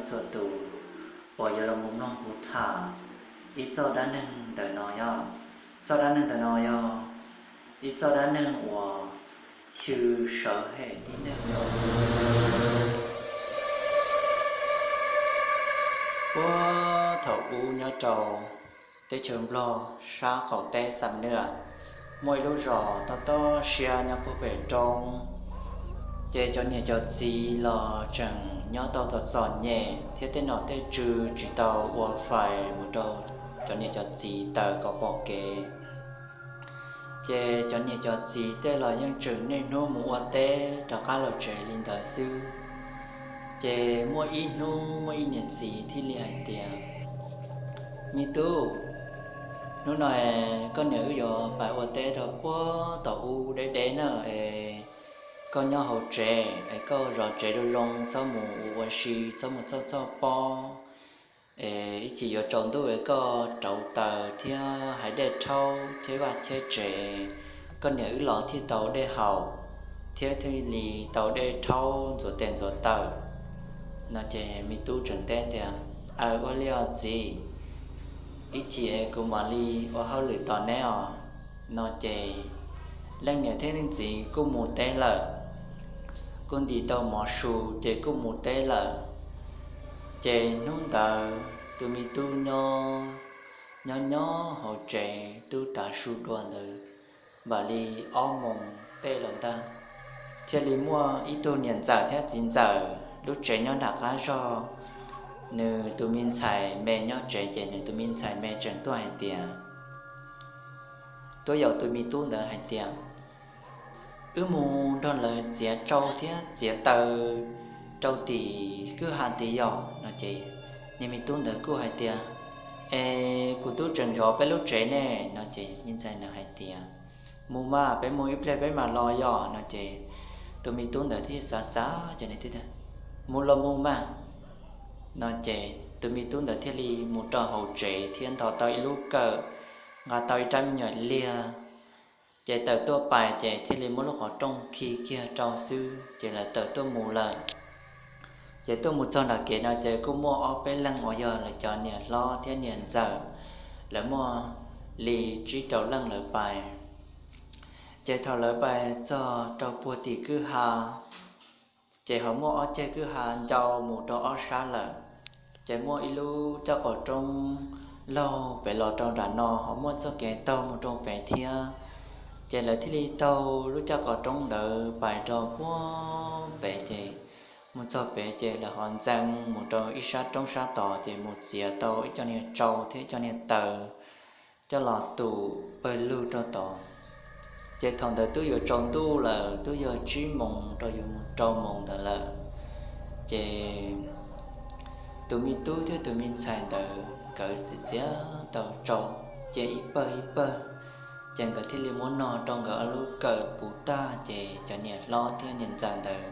txhua tus uas yuav los mus mloog kuv tham ib txoj dab neeg ntawm no yog, txoj dab neeg ntawm no yog ib txoj dab neeg uas xyw sawv hem tib neeg yog. Puag thaum ub nyob rau teb chaws Nplog sab qaum teb Xam Nuas, muaj ib lub zos tob tob siab nyob puag pem roob. Ces cov niam cov txiv los tseem nyob tau txom txom nyem thiab tej nom tej tswv tsis tau ua fais mus rau cov niam cov txiv taws kom pom kev. Ces cov niam cov txiv tej los yeej tseem niaj hnub mus ua teb rov qab los tsev li ntawd xwb. Ces muaj ib hnub muaj ib niam txiv thiaj li hais tias, Me tub, hnub no koj niam wb yuav pais ua teb rau puag tom ub deb deb na, es koj nyob hauv tsev es koj zov tsev zoo zoo, txhob mus ua ua si, txhob mus txhoj txhoj pob, es ib chim yuav tsaus ntuj es koj rauv taws thiab hais dej rhaub cheb vaj cheb tsev, koj niam wb los thiaj tau dej haus thiab thiaj li tau dej rhaub ntxuav tes ntxuav taw. No ces me tub tseem teb tias, Aws, ua li os txiv, ib chim kuv mam li ua hauj lwm tos neb os. No ces leej niam thiab leej txiv kuj mus teb lawm, kuj ntim tau mov su ces kuj mus teb lawm. Ces hnub ntawd tus me tub nyob nyob nyob hauv tsev twb tav su dua ntawd, npaum li ob moos tej los ntag, thiaj li muaj ib tug niam ntxawm thiab txiv ntxawm lub tsev nyob nram qab zog, nws tus me ntxhais me nyob tsev ces nws tus me ntxhais me tseem tuaj hais tias, tuaj yaum tus me tub ntawd hais tias, Wb mus nrog lawv txiav tsau thiab txiav taws rau tim kwj ha tid yom? No ces niag me tub ntawd kuj hais tias, Es kuv twb tseem zov peb lub tsev ne. No ces me ntxhais ntawd hais tias, Mus mas, peb mus ib pliag peb mam los yom. No ces tus me tub ntawd thiaj xav xav ces nws thiaj tias, Mus los mus mas. No ces tus me tub ntawd thiaj li mus rau hauv tsev thiab nto tau ib lub kawm, nqa tau ib rab me nyuam liag, ces tawm tuaj pais ces thiaj li muab lub qhov rooj khi kiag rau xwb ces lawv tawm tuaj mus lawm. Ces tuaj mus txog nram kev no ces kuj muaj ob peb leeg uas yog lawv cov niam hlob thiab niam ntxawm, lawv muaj li tsib rau leej lawv pais. Ces thaum lawv pais txog rau puag tim kwj ha, ces ho muaj ob ceg kwj ha ncau mus rau ob sab lawm. Ces muaj ib lub caj qwb roob laug pem los rau nram no ho muaj txoj kev taug mus rau pem thiab. Ces lawv thiaj li taug lub caj qwb roob ntawd pais rau puag pem ces mus txog pem ces lawv ho ntxeev mus rau ib sab roob sab tod ces mus txiav tau ib co niag tsau thiab ib co niag taws coj los tus pawg lug rau tod. Ces thaum ntawd twb yuav tsaus ntuj lawm, twb yog tsib moos rau yuav mus rau moos ntawd lawm. Ces tus me tub thiab tus me ntxhais ntawd nkawd txiav tau tsau cia ib pawg ib pawg, ces nkawd thiaj li muab no rau nkawd ob lub kawm puv tag ces cov niam hlob thiab niam ntxawm ntawd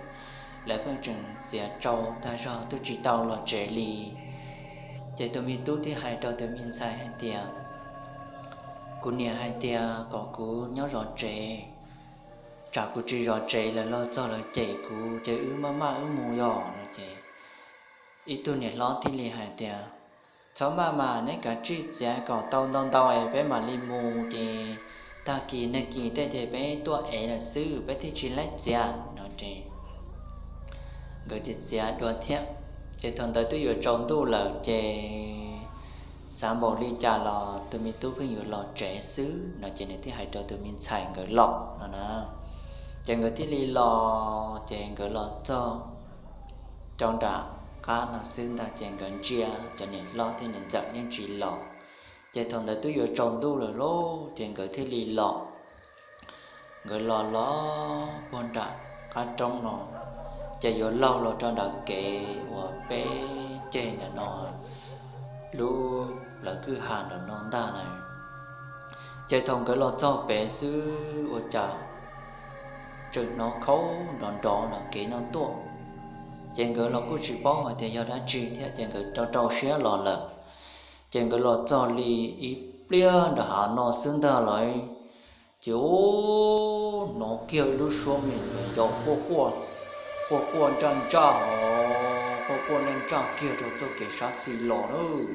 lawv pheej tseem txiav tsau tag zog twb tsis tau los tsev li. Ces tus me tub thiaj hais rau tus me ntxhais hais tias, Kuv niam hais tias kom kuv nyob zov tsev, tsam kuv tsis zov tsev lawv los txog lawv cem kuv ces wb maj maj wb mus yom. No ces ib tug niam hlob thiaj li hais tias, Txhob maj mas, neb kav tsij txiav kom tau ntau ntau es peb mam li mus ces tag kis nag kis tej ces peb tuaj ev lawm xwb, peb thiaj tsis laib txiav. No ces nkawd txiav txiav dua thiab. Ces thaum ntawd twb yuav tsaus ntuj lawm ces xav npaum li cas los tus me tub pheej yuav los tsev xwb no ces nws thiaj hais rau tus me ntxhais nkawd los no na. Ces nkawd thiaj li los, ces nkawd los txog rau nram qab no xwb ntag ces nkawd ntsia cov niam hlob thiab niam ntxawm yeej tsis los. Ces thaum ntawd twb yuav tsaus ntuj lawm lauj ces nkawd thiaj li los. Nkawd los los puag nram qab roob no, ces yuav laug los rau nram kev uas peb ceg ntawm no, lub lawv kwj ha ntawm no ntag na. Ces thaum nkawd los txog pem xwb ua cas tseem hnov khaub nrov nrov nram kev no tuaj. Ces nkawd los kuj tsis paub hais tias yog dab tsi thiab ces nkawd rau rau siab los lawm. Ces nkawd los txog li ib pliag nram hav no xwb ntag lauj, ces hnov kiag ib lub suab me nyuam yaus quaj quaj, quaj quaj ntsaj ntsaj os. quaj quaj nraj nraj kiag rau txoj kev sab xis los lawm.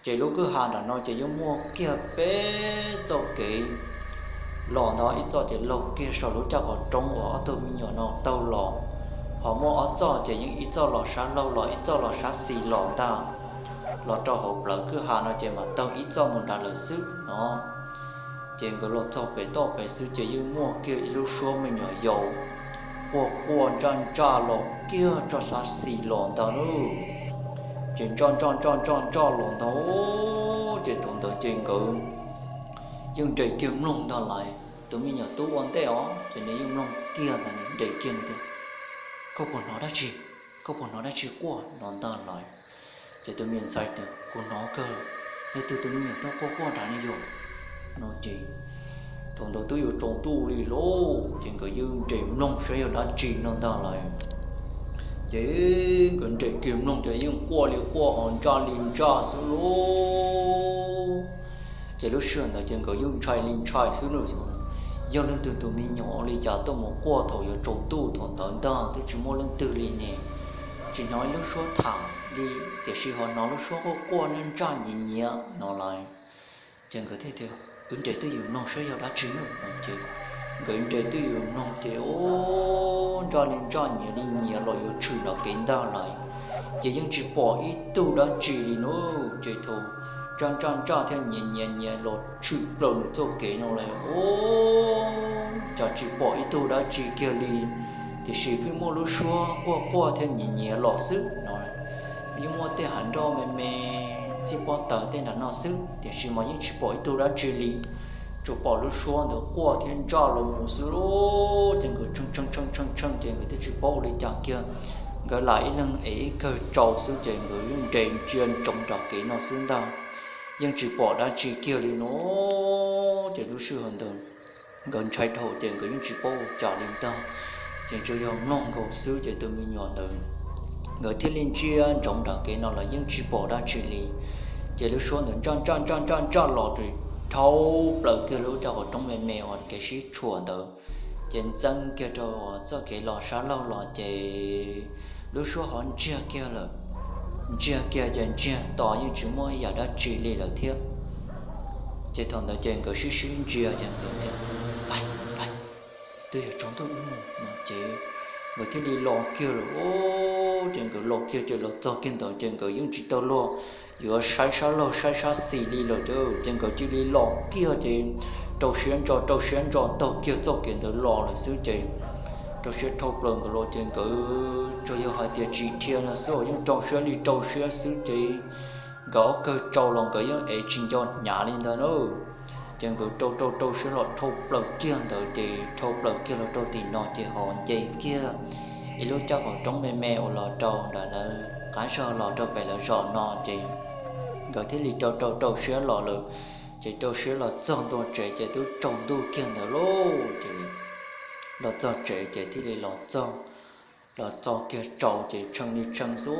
Ces lub kwj ha nram no ces yeej muaj kiag peb txoj kev los ntag, ib txoj ces laug kiag saum lub caj qhov roob uas ob tug me nyuam no taug los, ho muaj ob txoj ces yeej ib txoj los sab laug los ib txoj los sab xis los ntag. Los rau hauv plawv kwj ha no ces mam taug ib txoj mus nrad lawm xwb no. Ces nkawd los txog pem toj pem xwb ces yeej muaj kiag ib lub suab me nyuam yaus quaj quaj nraj nraj los kiag txoj sab xis los ntag lauj. Ces nraj nraj nraj nraj nraj los ntag, ces thaum ntawd ces nkawd yeej nres kiag mloog ntag lais. Tus me nyuam tub ua ntej os ces nws yeej mloog kiag ntag, nws nres kiag nws tias, Koj puas hnov dab tsi? Koj puas hnov dab tsi quaj no ntag lais? Ces tus me nyuam ntxhais tias, Kuv hnov kawg, leej twg tus me nyuam tuaj quaj quaj nrad ne yom? No ces thaum ntawd twb yuav tsaus ntuj li lauj, ces nkawd yeej nres mloog saib yog dab tsi no ntag lais. Ces nkawd nres kiag mloog ces yeej quaj li quaj ho nraj li nraj xwb lauj. Ces lub sij hawm ntawd ces nkawd yeej ntshai li ntshai xwb lauj. Yog leej twg tus me nyuam ua li cas tuaj mus quaj thaum yuav tsaus ntuj thaum ntawd ntag, twb tsis muaj leej twg li ne. Tsis hnov ib lub suab tham li, tiam sis ho hnov lub suab quaj quaj nraj nraj nyiav nyiav no lais. Ces nkawd thiaj tias, Wb nres twj ywm mloog saib yog dab tsi no. Ces nkawd nres twj ywm mloog ces ua nraj li nraj nyiav li nyiav los yuav tshwm nram kev ntag lais. Ces yeej tsis pom ib tug dab tsi li no. Ces thaum nraj nraj nraj thiab nyiav nyiav nyiav los tshwm plaws nws txoj kev no lais, ua cas tsis pom ib tug dab tsi kiag li, tiam sis pheej muaj lub suab quaj quaj thiab nyiav nyiav los xwb no. Yeej muaj tej hav nroj me me, txij pob taws tej nram no xwb, tiam sis mas yeej tsis pom ib tug dab tsi li, tsuas pom lub suab ntawd quaj thiab nraj los mus xwb lauj. Ces nkawd tshee tshee tshee tshee tshee ces nkawd twb tsis paub ua li cas kiag. Nkawd lam ib leeg ev ib kawg tsau xwb ces nkawd yeej nres ntsia ntsoov nram kev no xwb ntag, yeej tsis pom dab tsi kiag li no. Ces lub sij hawm ntawd nkawd ntshai dhau ces nkawd yeej tsis paub ua cas li ntag, ces tsuas yog mloog nkaus xwb. Ces tus me nyuam ntawd nkawd thiaj li ntsia ntsoov nram kev no los yeej tsis pom dab tsi li. Ces lub suab ntawd nraj nraj nraj nraj nraj los dhau plaws kiag lub rau qhov roob me me uas kev sib tshuam ntawd, ces ntxeev kiag rau txoj kev los sab laug los ces lub suab ho ntsiag kiag lawm. Ntsiag kiag ces ntsiag to yeej tsis muaj ib yam dab tsi li lawm thiab. Ces thaum ntawd ces nkawd sib sib ntsia ces nkawd tias, Pais, pais, twb yuav tsaus ntuj ub no ces nkawd thiaj li los kiag lawm. Ces nkawd los kiag ces los txog kiag ntawd ces nkawd yeej tsis tau luag yuav saib sab laug saib sab xis li lawm. Ces nkawd cia li los kiag ces rau siab ntso rau siab ntso taug kiag txoj kev ntawd los lawm xwb ces rau siab dhau plaws nkawd los ces nkawd tsuas yog hais tias tsis dhia no xwb uas yeej rau siab li rau siab xwb ces nkawd ob kawg tsau los nkawd yeej ev tsis nco hnyav li ntawd na. Ces nkawd rau rau rau siab los dhau plaws kiag ntawd ces dhau plaws kiag los rau tim no ces ho nce kiag ib lub caj qhov roob me me uas los rau ntawm lawv qab zog los rau pem lawv zos no ces nkawd thiaj li rau rau rau siab los lawm. Ces rau siab los txog ntua tsev ces twb tsaus ntuj kiag ntawd lauj. Ces los txog tsev ces thiaj li los txog, los txog kiag tsaus ces tshee li tshee xwb.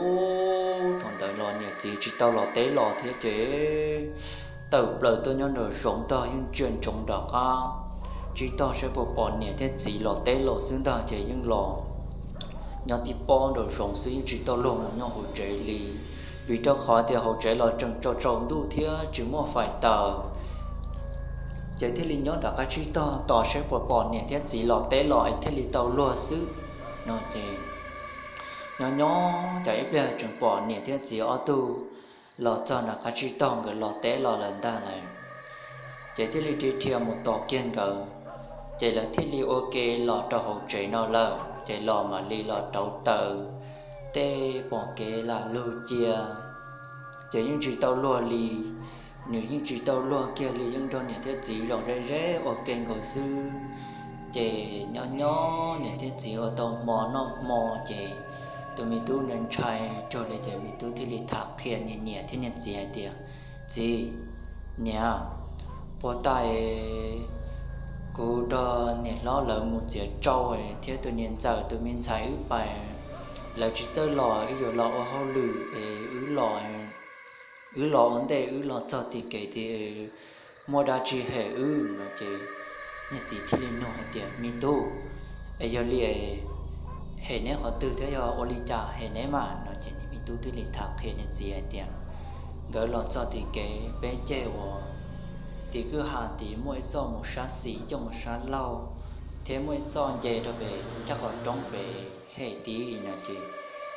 Thaum ntawd los niam txiv tsis tau los teb los thiab ces tawm plaws tuaj nyob nraum zoov ntag, yeej ntsia ntsoov nram qab tsib taug saib puas pom niam thiab txiv los teb los xwb ntag ces yeej los nyob tib pob nraum zoov xwb yeej tsis tau luag mus nyob hauv tsev li, vim rau qhov tias hauv tsev los tseem tsaus tsaus ntuj thiab tsis muaj fais taws. Ces thiaj li nyob nram qab tsib taug tos saib puas pom niam thiab txiv los teb los es thiaj li tau luag xwb no ces nyob nyob cas ib pliag tseem pom niam thiab txiv ob tug los txog nram qab tsib taug nkawd los teb los lawm ntag lawm. Ces thiaj li dhia dhia mus tos kiag nkawd, ces lawv thiaj li ua ke los rau hauv tsev no lawm. Ces los mam li los rauv taws, tej pom kev lam lug cia, ces yeej tsis tau luag li. Nws yeej tsis tau luag kiag li, yeej nrog niam thiab txiv zaum ze ze ua ke nkaus xwb. Ces nyob nyob niam thiab txiv ua tau hmo noj hmo ces tus me tub ntshai raug li ces me tub thiaj li tham qhia niam niam thiab niam txiv hais tias, Txiv, niam, puag ta kuv nrog niam hlob lawv mus txiav tsau thiab tus niam ntxawm tus me ntxhais wb pais, lawv tsis txawj los, wb yuav los ua hauj lwm es wb los, wb los ua ntej, wb los txog tim kev thiab muaj dab tsi hem wb no ces niam txiv thiaj li nug hais tias, Me tub, es yog li hem neb qhov twg thiab yog ua li cas hem neb mas no ces Tub thiaj li tham qhia niag txiv hais tias, nkawd los txog tim kev peb caij uas tim kwj ha tid muaj ib txoj mus sab xis coj mus sab laug, thiab muaj ib txoj nce rau pem ncaj qhov roob pem hem tid no ces,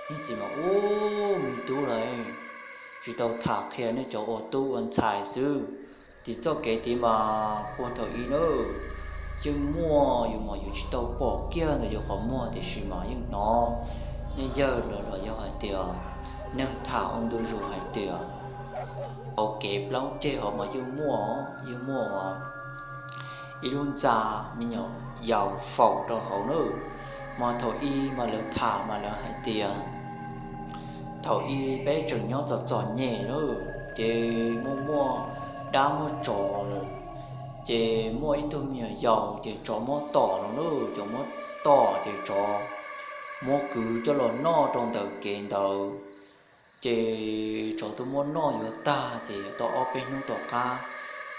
niag txiv mas ub, me tub lawm, tsis tau tham qhia nej cov ua tub ua ntxhais xwb. Tim txoj kev tid mas puag thaum ub na, yeej muaj yus mas yus tsis tau pom kiag ntawm yus qhov muag tiam sis mas yeej hnov nej yawg los los yog hais tias neeg tham ua ntu zus hais tias hauv kev plaub ceg hauv mas yeej muaj, yeej muaj ib lub ntxa me nyuam yaus faus rau hauv na. Mas thaum ub mas lawv tham mas lawv hais tias thaum ub peb tseem nyob txom txom nyem na, ces muaj muaj dab muaj tsov lawm, ces muaj ib tug me nyuam yaus ces tsov muab tom no na, tsov muab tom ces tsov muab kwv coj los noj rau ntawm kev ntawd. Ces tsov twb muab noj yuav tag ces tau ob peb hnub tom qab,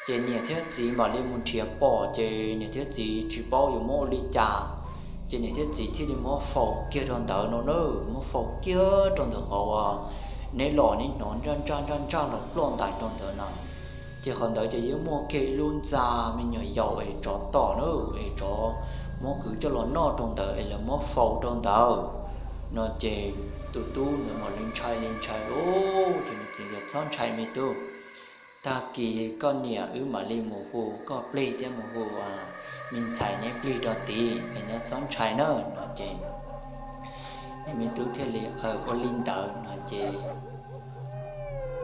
ces niam thiab txiv mam li mus nrhiav pom ces niam thiab txiv tsis paub yuav muab ua li cas, ces niam thiab txiv thiaj li muab faus kiag rau ntawd no na, muab faus kiag rau ntawm qhov uas neb los neb hnov ntsaj ntsaj ntsaj ntsaj los ploj ntais rau ntawd no. Ces qhov ntawd ces yeej muaj kiag ib lub ntxa me nyuam yaus es tsov tom na, es tsov muab kwv coj los noj rau ntawd es lawv muab faus rau ntawd no ces tus tub ntawd mam li ntshai li ntshai lawm ces nws txiv tias txhob ntshai me tub, tag kis koj niam wb mam li mus hu koj plig thiab mus hu me ntxhais neb plig rau tid es nyob txhob ntshai na no ces niag me tub thiaj li ua li ntawd no ces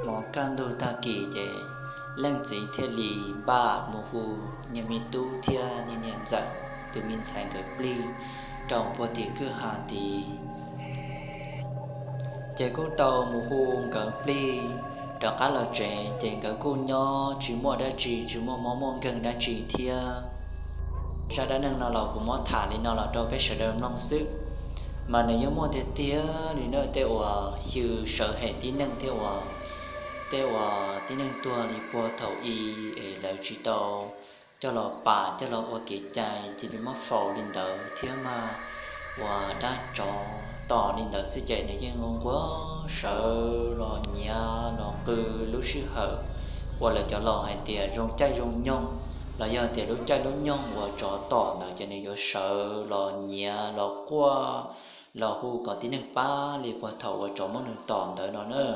mus kaj ntug tag kis ces leej txiv thiaj li npaj mus hu niag me tub thiab niag niam ntxawm tus me ntxhais nkawd plig rau puag tim kwj ha tid. Ces kuj tau mus hu nkawd plig rov qab los tsev ces nkawd kuj nyob tsis muaj dab tsi, tsis muaj mob muaj nkeeg dab tsi thiab. Zaj dab neeg no los kuv muab tham li no los rau peb sawv daws mloog xwb, mas nws yeej muaj tiag tiag li na, tej uas xyw sawv hem tib neeg thiab uas tej uas tib neeg tuag li puag thaum ub es lawv tsis tau coj los pam coj los ua kev cai cia li muab faus li ntawd thiab mas uas dab tsov tom li ntawd xwb ces nws yeej nquag nquag sawv los nyiav los qw lub sij hawm uas lawv cov laus hais tias zoo caij zoo nyoog los yog tias lub caij lub nyoog uas tsov tom ntawd ces nws yuav sawv los nyiav los quaj los hu kom tib neeg pab li puag thaum uas tsov muab nws tom ntawd no na.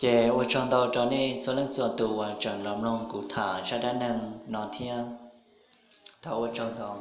Ces ua tsaug ntau rau nej txhua leej txhua tus uas tseem los mloog kuv tham zaj dab neeg no thiab. Thov ua tsaug ntau.